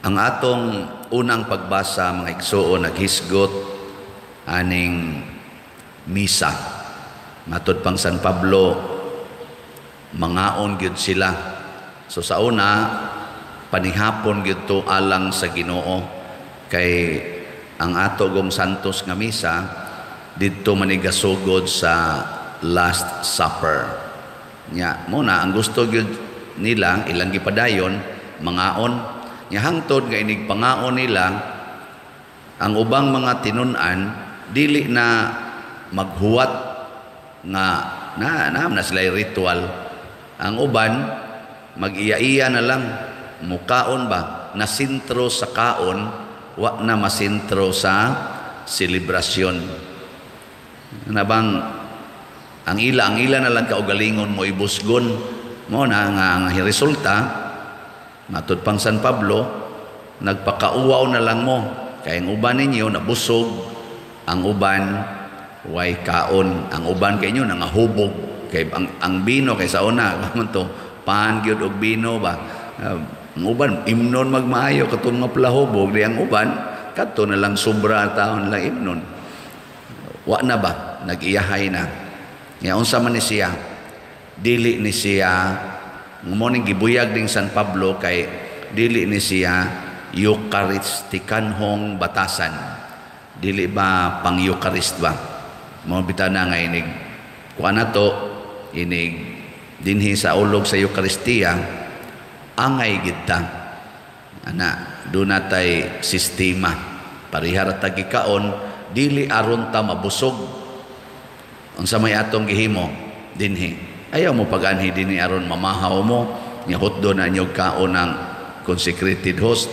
Ang atong unang pagbasa, mga igsuon, naghisgot aning misa. Matud pang San Pablo, mangaon gyud sila. So sa una, panihapon gyud to alang sa Ginoo, kay ang ato gong Santos nga misa didto manigasugod sa Last Supper. Nya mo na ang gusto gyud nila, ilang gipadayon mangaon. Nya hangtod nga inig pangaon nila, ang ubang mga tinun-an dili na maghuwat nga na na, na sila ritual. Ang uban mag-iya-iya na lang mukaon ba, nasintro sa kaon, wa na masintro sa selebrasyon. Na bang ang ila na lang kaugalingon mo ibusgon mo na nga ang resulta, matud pang San Pablo, nagpakauwaw na lang mo kay ang uban ninyo nabusog, ang uban way kaon, ang uban kay inyo nangahubog kay ang bino, kay sa una man to pan gyud og bino ba. Ang uban imnon magmaayo katong mga plahubog di, ang uban kadto na lang sobra taon lang imnon, wa na ba, nag-iyahay na. Nya unsa man ni siya, dili ni siya mo ning gibuyag ding San Pablo kay dili ni siya Eucharistikanhong batasan, dili ba pang Eucharist ba mo bitaw na nga inig kuan na to, inig dinhi sa ulog sa Eucharistia, angay gid ta ana, duna tay sistema, pareha ra ta gikaon, dili aron ta mabusog. Unsa may atong gihimo dinhi? Ayaw mo pag-anhi dinhi aron mamahaw mo, nya hutdo na inyo kaon ang consecrated host.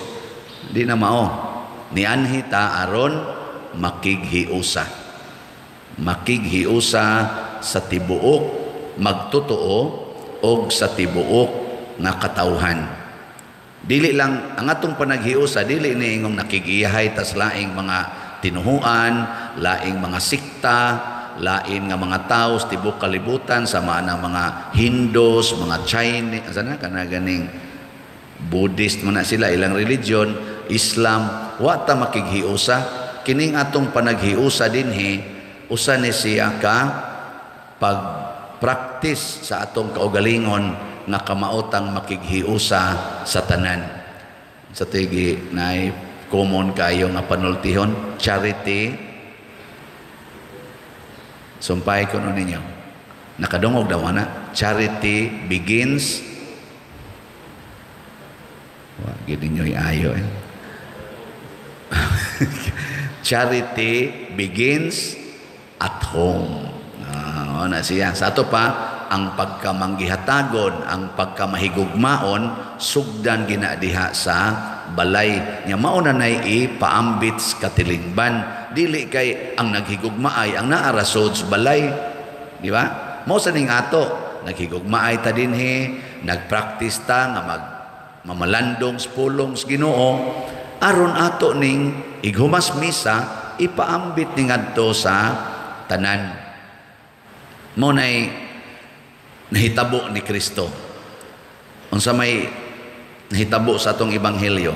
Di na mao. Nianhi ta aron makighiusa. Makighiusa sa tibuok magtotoo og sa tibuok nga katawhan. Dili lang ang atong panaghiusa, dili ni ingong nakigiyahay tas laing mga tinuhuan, laing mga sikta, lain nga mga tao sa tibuok kalibutan, sama na mga Hindus, mga Chinese, asa na kana ganing Buddhist man na sila ilang religion, Islam, wa ta makighiusa. Kining atong panaghiusa dinhi, usa ni siya ka pag-practice sa atong kaugalingon nga kamaotang makighiusa sa tanan. Sa tigi nay common kayo nga panultihon, charity. Sumpay ko nun ninyo. Nakadungog daw na. Charity begins. Wa gid ninyo iayo eh. Charity begins at home. Na siya. Sa ato pa, ang pagkamanggihatagon, ang pagkamahigugmaon, sugdan gina diha sa balay. Nya mao na nay ipaambit sa katilingban. Dili kay ang naghigugmaay ang naarasod sa balay, di ba? Mao sa ning ato, naghigugmaay ta dinhi, nagpractice ta nga mag mamalandong sa pulong sa Ginoo aron ato ning ighumas misa ipaambit ning adto sa tanan. Mao nay nahitabo ni Kristo. Unsa may nahitabo sa atong ebanghelyo,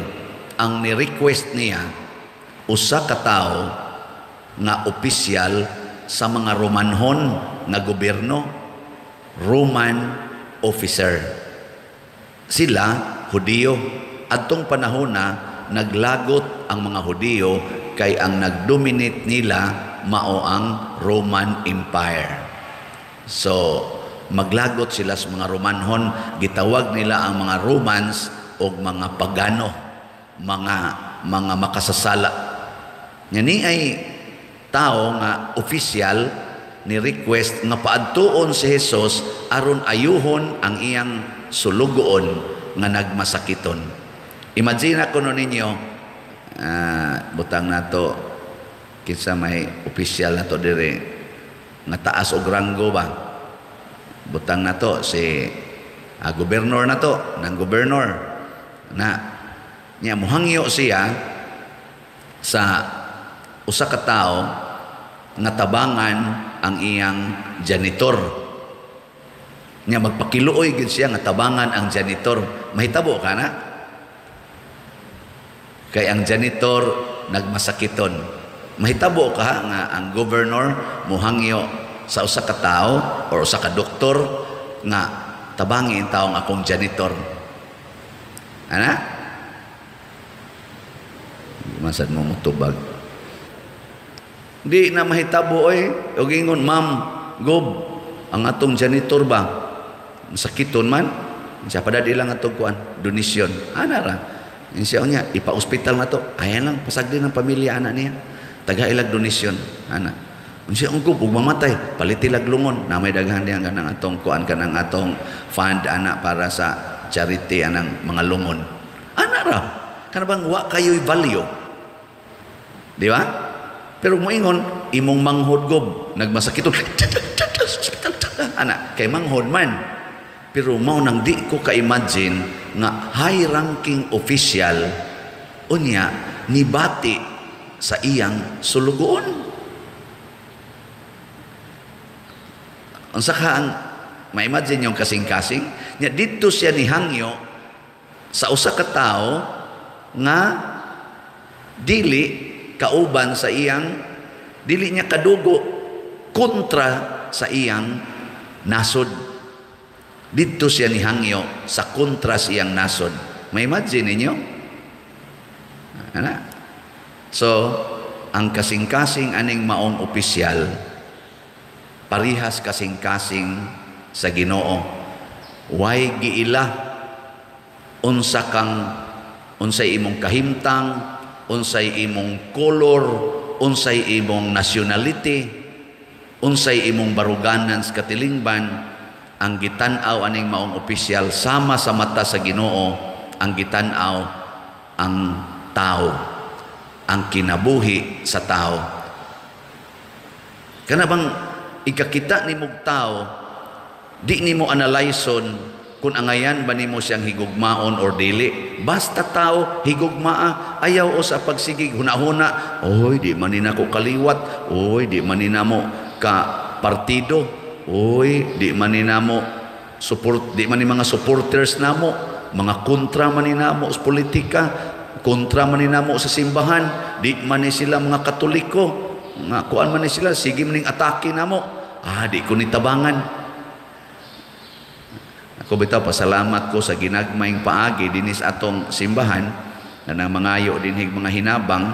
ang ni-request niya usa ka tawo nga opisyal sa mga Romanhon nga gobyerno, Roman officer. Sila Hudiyo. Adtong panahon na naglagot ang mga Hudiyo kay ang nagdominate nila mao ang Roman Empire. So maglagot sila sa mga Romanhon, gitawag nila ang mga Romans og mga pagano, mga makasasala. Nga ni ay tao nga opisyal ni request nga paadtuon si Jesus aron ayuhon ang iyang sulugoon nga nagmasakiton. Imagine ako no ninyo, butang nato kinsa may opisyal nato dire nga taas og ranggo ba. Butang nato si gobernador nato, nang gobernador na niya muhangyo siya sa usa ka tawo nga tabangan ang iyang janitor. Nya magpakiluoy gid siya nga tabangan ang janitor. Mahitabo ka na? Kay ang janitor nagmasakiton. Mahitabo ka nga ang governor muhangyo sa usa ka tawo or usa ka doktor nga tabangi ang taong akong janitor. Ana? Masad mo mutubag. Di na mahitabo oy. Og ingon, "Ma'am, gob, ang atong janitor ba masakiton man." Siya padad ilang atong kuan, donasyon. Ana ra. Siya niya, ipa-ospital na to. Ayan lang, pasagdi ng pamilya ana niya. Taga ilag donasyon, ana. Unsa ang gob, ug mamatay, palitilag lungon. Na may daghan diyan kanang atong kuan, kanang atong fund ana para sa charity anang mga lungon. Ana ra. Kana bang wa kayo'y value? Di ba? Pero moingon, imong manghod, gob, nagmasakit, ana, kay manghod man. Pero mao nang di ko ka-imagine nga high ranking official unya nibati sa iyang sulugoon. Unsa ka ang ma-imagine yung kasing-kasing? Nya didto siya ni hangyo sa usa ka tawo nga dili kauban sa iyang, dili niya kadugo, kontra sa iyang nasod. Didto siya ni hangyo sa kontra sa iyang nasod. May imagine ninyo? Ana? So, ang kasing-kasing aning maong opisyal, parihas kasing-kasing sa Ginoo. Way giila unsa kang, unsay imong kahimtang, unsay imong color, unsay imong nationality, unsay imong baruganan sa katilingban. Ang gitan-aw aning maong opisyal sama sa mata sa Ginoo, ang gitan-aw ang tao, ang kinabuhi sa tao. Kana bang ikakita nimog tao, di nimo analyson kung angayan ba nimo siyang higugmaon or dili. Basta tao, higugmaa, ayaw o sa pagsigig hunahuna, "Oy, di man ni nako kaliwat, oy, di man ni namo ka partido, oy, di man ni namo support, di man ni mga supporters namo, mga kontra man ni namo sa politika, kontra man ni namo sa simbahan, di man ni sila mga Katoliko, nga kuan man ni sila, sige man ning atake namo, di ko ni tabangan." Ako bitaw pasalamat ko sa ginagmayng paagi dinis atong simbahan na nang mangayo dinhig mga hinabang,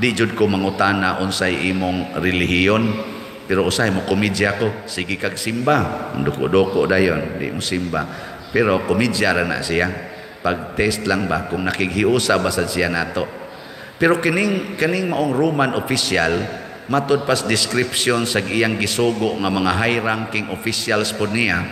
di jud ko mangutana unsay imong relihiyon. Pero usay mo komedya ko, sige kag simba, duko-duko dayon, di mo simba. Pero komedya ra na siya. Pag-test lang ba kung nakighiusa ba sad siya nato. Pero kining kaning maong Roman official, matud pas description sa iyang gisugo nga mga high ranking officials pod niya,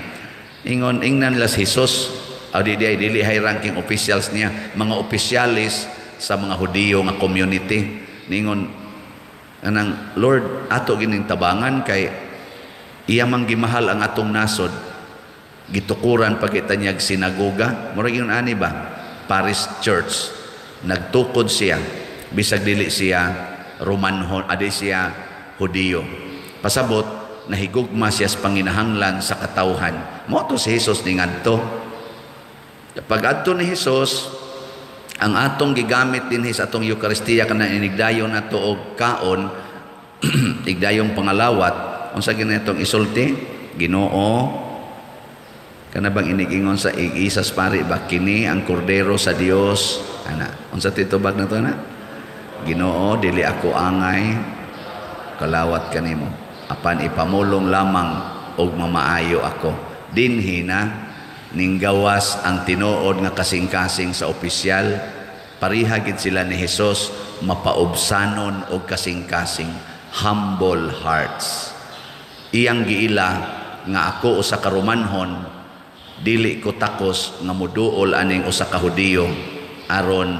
ingon ingnan nila si Jesus, o di di dili high ranking officials niya, mga opisyalis sa mga Hudiyo nga community. Ningon anang, "Lord, ato gining tabangan kay iya mang gimahal ang atong nasod, gitukuran pagkita niyag sinagoga." Murag yun ani ba, Paris Church, nagtukod siya bisag dili siya Romanhon, adi siya Hudiyo. Pasabot nahigugma siya sa panginahanglan sa katawhan. Mao to si Jesus ni ngadto. Pag adto ni Jesus, ang atong gigamit dinhi sa atong Eukaristiya kana inigdayon nato og kaon, igdayong pangalawat, unsa gini atong isulti? Ginoo, kana bang inigingon sa isas pari ba, "Kini ang kordero sa Dios," ana. Unsa titubag nato na? "Ginoo, dili ako angay kalawat kanimo, apan ipamulong lamang og mamaayo ako." Dinhi na ninggawas ang tinuod nga kasing-kasing sa opisyal. Pareha gid sila ni Jesus, mapaubsanon og kasing-kasing, humble hearts. Iyang giila nga ako usa ka Romanhon, dili ko takos nga muduol aning usa ka Hudiyo aron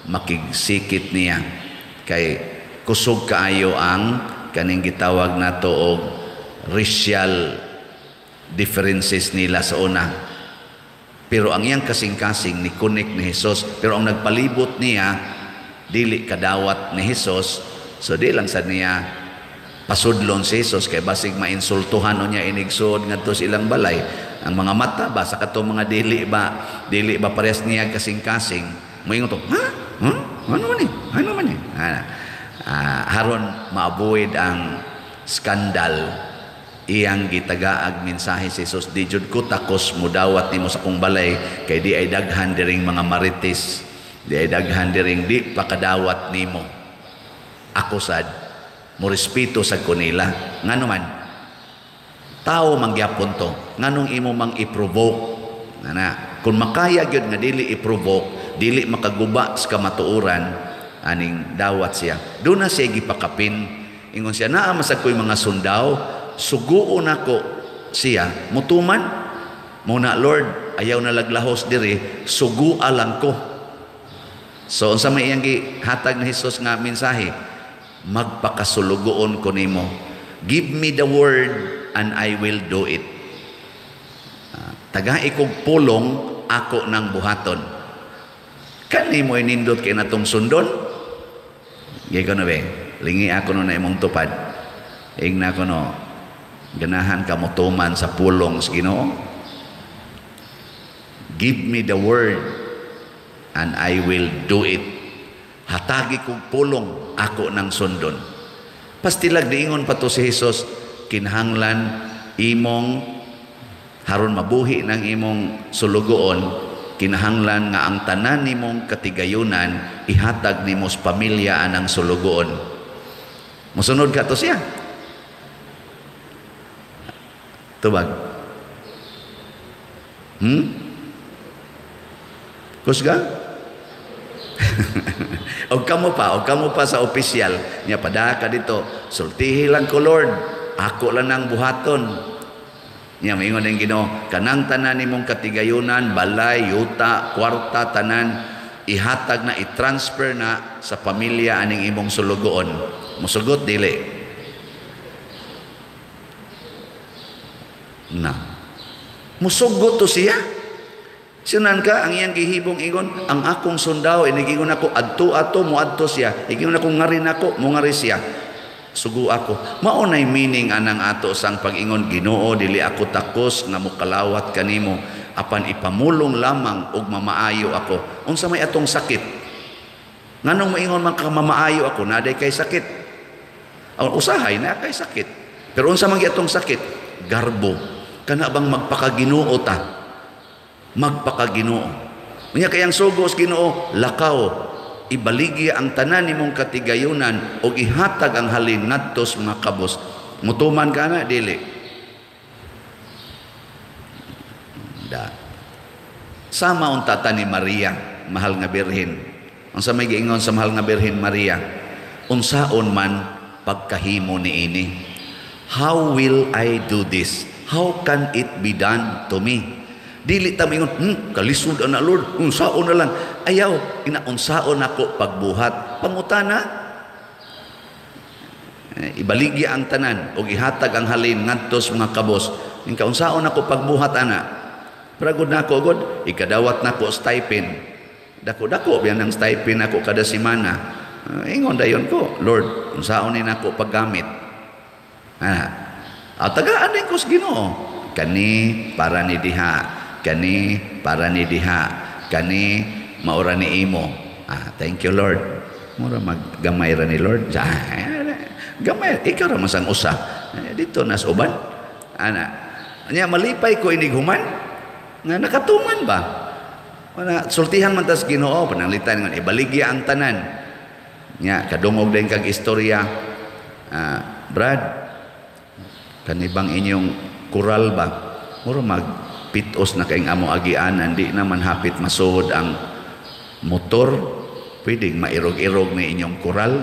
makigsikit niya, kay kusog kaayo ang kaning gitawag nato og racial differences nila sa una. Pero ang iyang kasing-kasing ni connect ni Jesus, pero ang nagpalibot niya dili kadawat ni Jesus, so di lang sad niya Pasudlon si Jesus kay basig mainsultuhan niya inigsuod ngadto sa ilang balay. Ang mga mata ba sa katong mga dili ba parehas niya kasing-kasing. Moingon to, "Ha? Huh? Ano man ni? Ano man ni?" Haron ma-avoid ang skandal, iyang gitagaag mensahe si Jesus, "Di jud ko takos mudawat nimo sa akong balay kay di ay daghan diring mga marites, di ay daghan diring di pakadawat nimo. Ako sad mo respeto sa kanila, ngano man tao mangyapon to, nganong imo mang i-provoke?" Ana, kung makaya gyud nga dili i-provoke, dili makaguba sa kamatuoran aning dawat siya. Doon na siya gipakapin. Ingon siya, "Naa masag ko'y mga sundao, suguon nako siya, mutuman muna." "Lord, ayaw na laglahos diri, sugua lang ko." So unsa may iyang gihatag ni Jesus nga mensahe? "Magpakasulugoon ko nimo. Give me the word and I will do it." Tagai kog pulong, ako nang buhaton. Kani mo nindot kay natong sundon. Gay ko na be, lingi ako no na imong tupad. Ingna ko no, ganahan ka motuman sa pulong sa Ginoo? "Give me the word and I will do it." Hatagi kog pulong, ako nang sundon. Pastilag diingon pa to si Jesus, kinahanglan imong haron mabuhi ng imong sulugoon, kinahanglan nga ang tanan nimong katigayunan ihatag nimo sa pamilya anang sulugoon. Mosunod ka to siya? Tubag. Kusga? Og kamo pa sa opisyal niya padaka dito, "Sultihi lang ko, Lord, ako lang nang buhaton." Niya maingon ang Ginoo, "Kanang tanan nimong katigayunan, balay, yuta, kwarta, tanan ihatag na, i-transfer na sa pamilya aning imong sulugoon." Musugot dili? Na. Musugot to siya. Sinan ka ang iyang gihibong ingon, "Ang akong sundao inigingon ako adto ato, moadto siya. Ingon ako ngari nako, mongari siya. Sugo ako." Mao nay meaning anang ato sang pag-ingon, "Ginoo, dili ako takos nga mokalawat kanimo, apan ipamulong lamang og mamaayo ako." Unsa may atong sakit? Nganong moingon man ka mamaayo ako, naday kay sakit? Usahay na kay sakit. Pero unsa man atong sakit? Garbo. Kana bang magpakaginoo ta? Magpakaginoo. Unya kay ang sugo sa Ginoo, lakaw, ibaligya ang tanan nimong katigayunan og ihatag ang halin ngadto sa mga kabos. Mutuman ka na dili? Da. Sama unta ta ni Maria, mahal nga birhen. Unsa may giingon sa mahal nga birhen Maria? Unsaon man pagkahimo niini? How will I do this? How can it be done to me? Dili ta moingon, kalisod ana Lord, unsaon na lang." Ayaw, ina unsaon ako pagbuhat. Pangutana. Ibaligya ang tanan og ihatag ang halin ngadto sa mga kabos. Ing kaunsaon ako pagbuhat ana? Pragod nako god, ikadawat nako stipend. Dako-dako biyan ang stipend nako kada semana. Ingon dayon ko, "Lord, unsaon ni nako paggamit?" Ana. Tagaan din ko sa Ginoo. Kani para ni diha, kani para ni diha, kani maura ni imo. Thank you, Lord. Mura maggamay ra ni Lord. Gamay, ikaw ra masang usa. Dito nas uban. Ana. Nya malipay ko inig human nga nakatuman ba? Wala sultihan man tas Ginoo, pananglitan ngon ibaligya ang tanan. Nya kadungog din kag istorya. Brad, kanibang inyong kural ba? Mura mag pitos na kayong amo agianan, di naman hapit masuod ang motor, pwedeng mairog-irog ni inyong kural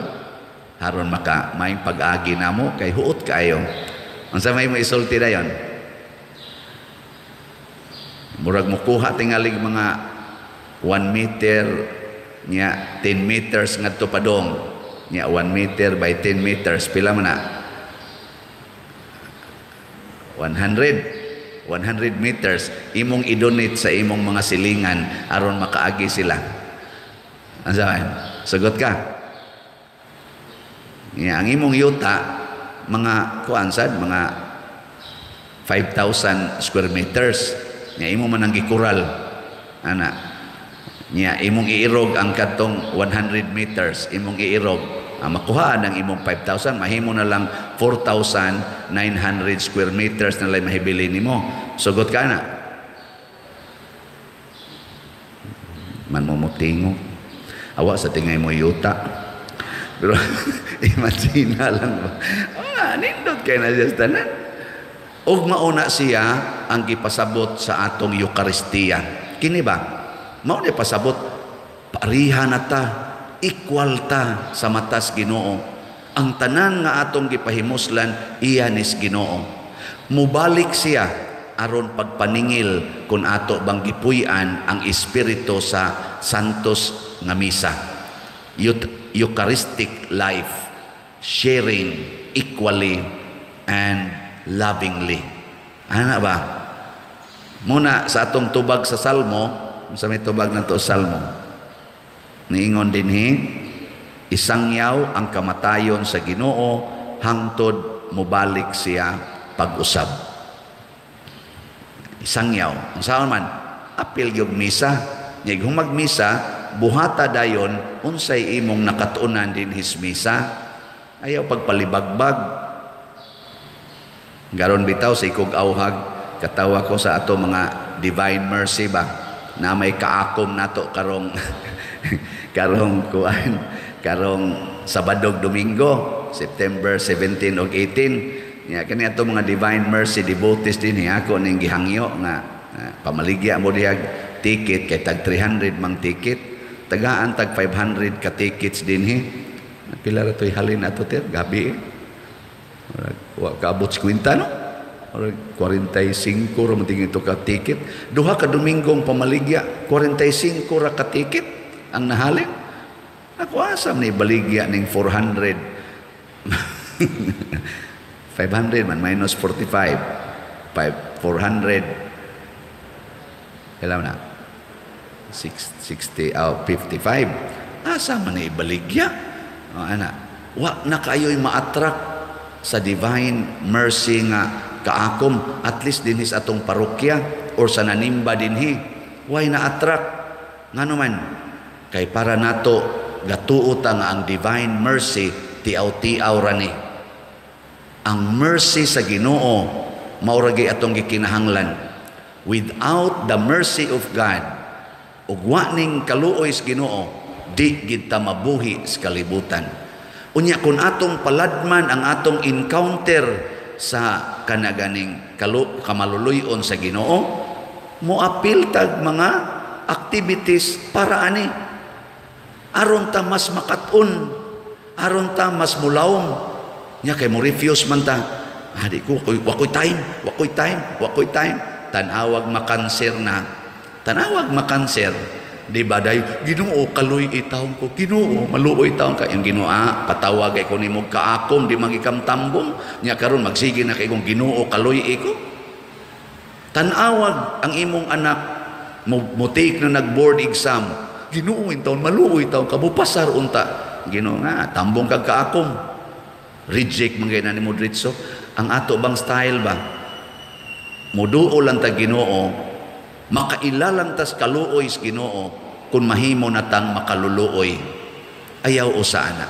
haron maka may pag-agi namo kay huot kaayo. Unsa may mo isulti dayon? Murag mukuha tingalig mga 1 meter nya 10 meters ngadto padong. Nya 1 meter by 10 meters, pila man na? 100 meters imong i-donate sa imong mga silingan aron makaagi sila. Unsa man? Sagot ka. Nya ang imong yuta mga kuan sad, mga 5,000 square meters nya imo man ang gikural ana nya imong iirog ang kadtong 100 meters imong iirog, makuhaan ang imong 5,000, mahimo na lang 4,900 square meters na lang mahibili nimo. Sugot ka na man mo motingo awa sa tingay mo yuta, pero imagine na lang ba, nindot kay na siya tanan. Ug mauna siya ang gipasabot sa atong Eukaristiya. Kini ba mao ni pasabot, pariha na ta, equal ta sa matas Ginoo. Ang tanan nga atong gipahimuslan iya nis Ginoo. Mubalik siya aron pagpaningil kung ato bang gipuy-an ang espiritu sa Santos nga misa. Eucharistic life, sharing equally and lovingly. Ana ba? Muna sa atong tubag sa Salmo, sa may tubag nato Salmo, niingon dinhi, isangyaw ang kamatayon sa Ginoo hangtod mobalik siya pag-usab. Isangyaw. Ang saan man, apil gyud misa. Nya humag misa, buhata dayon unsay imong nakatuonan dinhi sa misa. Ayaw pagpalibagbag. Garon bitaw sa ikog auhag, katawa ko sa ato mga Divine Mercy ba, na may kaakom nato karong karong kuan, karong Sabado, Domingo, September 17 og 18. Nya kani ato mga Divine Mercy devotees dinhi, ako ning gihangyo nga pamaligya mo dihag ticket kay tag 300 mang ticket, tagaan tag 500 ka tickets dinhi. Pila ra toy halin ato ter gabi, wa kaabot sa kwinta, no? 45 ra man tingin to ka ticket. Duha ka Domingong pamaligya, 45 ra ka ticket ang nahalin. Ako asam ni baligya ning 400. 500 man minus 45, 5, 400. Kailan na? 6, 60, oh, 55. Asa man ni baligya? Oh, ana. Wa na kayo'y ma-attract sa Divine Mercy nga kaakom, at least dinhi sa atong parokya or sa nanimba dinhi. Why na-attract? Ngano man? Kay para nato gatuo ta nga ang Divine Mercy tiaw-tiaw ra ni. Ang mercy sa Ginoo mao ra gyud atong gikinahanglan. Without the mercy of God ug wa ning kaluoy sa Ginoo, di gid ta mabuhi sa kalibutan. Unya kun atong paladman ang atong encounter sa kanaganing kamaluluyon sa Ginoo, moapil tag mga activities para ani, aron ta mas makat-on, aron ta mas mulawom. Nya kay mo refuse man ta, di ko, wakoy time, wakoy time, wakoy time. Tanawag makanser na, tanawag makanser. Di ba dayo, Ginoo kaluy itawon ko, Ginoo maluoy taon ka. Yung Ginoo, patawag ay ko nimo kaakom, di magikamtambong. Nya karon magsige na kay kong Ginoo kaluy iko. Tanawag ang imong anak mo take na nag board exam, Ginoo taon maluoy taon ka, pasar unta. Ginoo nga tambong kag kaakom. Reject man gay na nimo diretso. Ang ato bang style ba? Muduo lang ta Ginoo, makailalang tas kaluoy sa Ginoo kung mahimo na tang makaluluoy. Ayaw usa ana.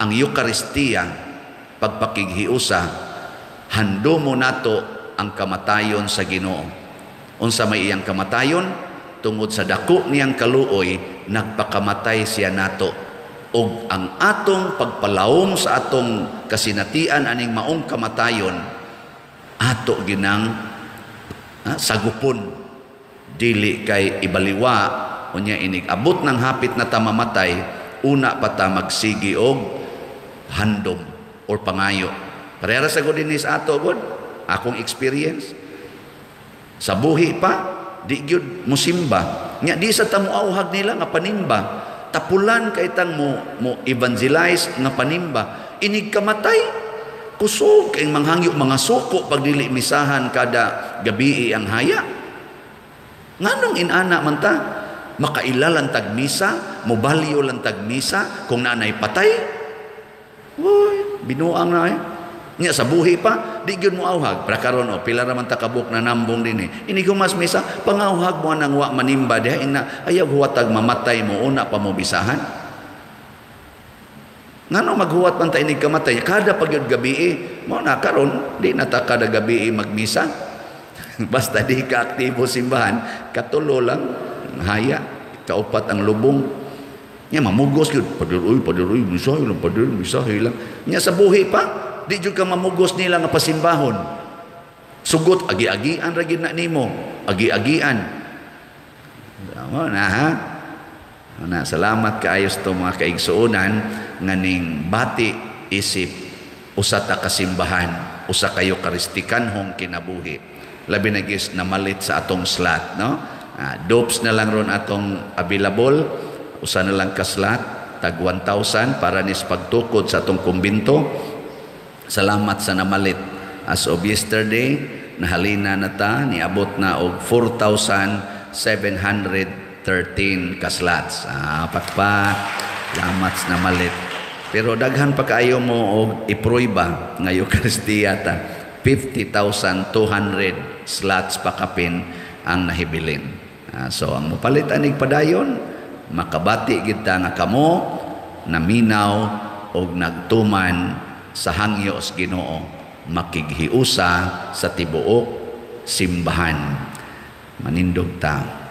Ang Eukaristiya, pagpakighiusa, handumo nato ang kamatayon sa Ginoo. Unsa may iyang kamatayon? Tungod sa dako niyang kaluoy, nagpakamatay siya nato. Og ang atong pagpalawom sa atong kasinatian aning maong kamatayon, ato ginang sagupon. Dili kay ibaliwa, unya inig abot ng hapit na ta mamatay, una pa ta magsigi og handom or pangayo. Parehara sa gud dinhi sa ato gud, akong experience sa buhi pa, di gyud musimba. Nya di sa ta moauhag nila nga panimba, tapulan kay tang mo evangelize nga panimba. Inig kamatay, kusog kay manghangyo mga suko pag dili misahan kada gabi ang haya. Nganong inana man ta? Makaila lang tag misa, mobalyo lang tag misa kung naanay patay. Uy, binuang na eh. Nya sa buhi pa, di gyud mo auhag. Para karon o pila ra man ta kabuk na nambong dinhi. Inig humas misa, pangauhag mo nang wa manimba diha ina, ayaw huwatag mamatay mo una pa mo bisahan. Ngano maghuwat man ta inig kamatay kada pagyud gabi? Mo na karon di na ta kada gabi magmisa. Basta di ka aktibo simbahan, katulo lang haya, kaupat ang lubong. Nya mamugos gyud, "Pader oy, pader oy, misahe lang, pader, misahe lang." Nya sa buhi pa, di jud ka mamugos nila nga pasimbahon. Sugot agi-agian ra gyud na nimo, agi-agian. Mo na ha. Na, salamat kaayo to mga kaigsuonan nga ning bati isip usa ta kasimbahan, usa ka Eukaristikanhong kinabuhi. Labi na gis namalit sa atong slot, no? Ah, dopes na lang ron atong available, usa na lang ka slot, tag 1,000 para nis pagtukod sa atong kumbinto. Salamat sa namalit. As of yesterday, nahalina na ta, niabot na og 4,713 ka slots. Ah, pakpak. Salamat sa namalit. Pero daghan pa kaayo mo og ipruiba nga Eucharistia ta. 50,200 slots pa kapin ang nahibilin. Ah, so ang mopalit anig padayon, makabati gid ta nga kamo naminaw og nagtuman sa hangyo sa Ginoo, makighiusa sa tibuok simbahan. Manindog ta.